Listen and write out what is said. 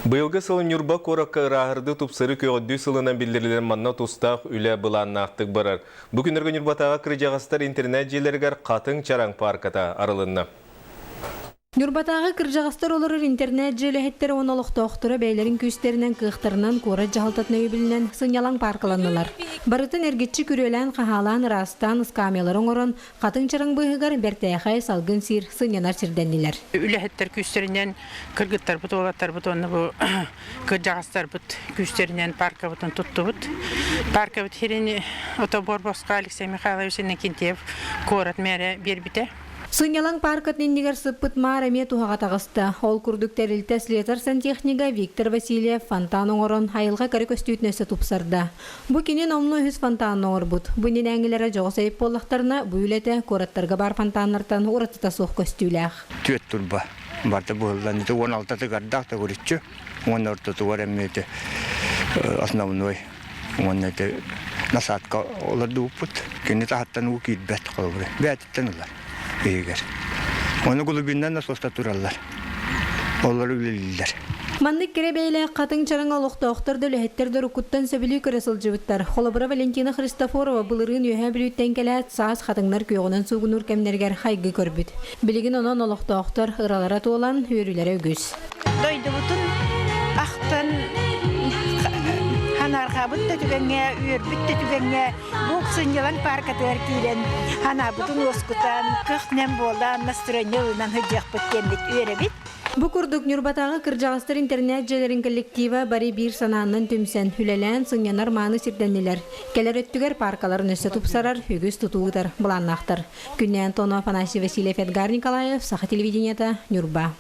Быйылгы сыл Ньурба куоракка ырааһырдыы тупсарыы көҕүдүү сылынан биллэриллэн манна тустаах үлэ былааннаахтык барар. Бу күннэргэ Ньурбатааҕы кырдьаҕастар интернет-дьиэлэригэр Хатыҥ Чараҥ паарката арылынна. Ньурбатааҕы кырдьаҕастар олорор интернет-дьиэ үлэһиттэрэ уонна олохтоохторо бэйэлэрин күүстэринэн, кыахтарынан куорат дьаһалтатын өйөбүлүнэн сынньалаҥ пааркаланнылар. Барытын эргиччи күрүөлээн-хаһаалаан, ыраастаан, ыскаамыйалары оҥорон, хатыҥ чараҥ быыһыгар бэртээхэй салгын сиир, сынньанар сирдэннилэр. Үлэһиттэр күүстэринэн кыргыттарбыт, уолаттарбыт уонна бу кырдьаҕастарбыт күүстэринэн пааркабытын туттубут. Пааркабыт сирин отобор босхо Алексей Михайлович Иннокентьев куорат мэрэ биэрбитэ. Сынньалаҥ пааркатын иннигэр сыппыт маар эмиэ туһаҕа таҕыста. Ол курдук тэрилтэ слесарь-сантехнига Виктор Васильев фонтан оҥорон, айылҕа кэрэ көстүүтүн өссө тупсарда. Бу кини номнуо үһүс фонтанын оҥорбут. Бу иннинээҥҥилэрэ дьоҕус эбит буоллахтарына, бу үлэтэ куораттарга баар фонтаннартан уратыта суох көстүүлээх. Түөрт турба барыта быһыллан, ити 16-тыгардаах төгүрүччү, уонна ортотугар эмиэ ити основной уонна ити насадка олордубуппут. Кини таһыттан уу киирбэт холобура. Бээтиттэн ылар иһигэр. Ону глубиннан насоста тураллар. Олор үлэлииллэр. Маннык кэрэ бэйэлээх хатыҥ чараҥ олохтоохтор да үлэһиттэр да уруккуттан сөбүлүү көрө сылдьыбыттар. Холобура, Валентина Христофорова былырыын Үөһээ Бүлүүттэн кэлээт, саас хатыҥнар күөҕүнэн суугунуур кэмнэригэр хайгыы көрбүт. Билигин онон олохтоохтор ыралара туолан, үөрүүлэрэ үгүс. Дойдубутун ахтан ханаарҕаабыт да түгэҥҥэ, үөрбүт да түгэҥҥэ бу сынньалаҥ пааркатыгар киирэн ханаабытын уоскутан, көх-нэм буолан, настырыанньа ылынан сылдьыахпыт диэммит үөрэбит. Бу курдук Ньурбатааҕы кырдьаҕастар интернет-дьиэлэрин коллектива бары биир санааннан түмсэн, үлэлээн, сынньанар мааны сирдэннилэр. Кэлэр өттүгэр пааркаларын өссө тупсарар, үгүс тутуу ыытар былааннаахтар. Күннээн Антонов, Афанасий Васильев, Эдгар Николаев, Саха телевидениета, Ньурба.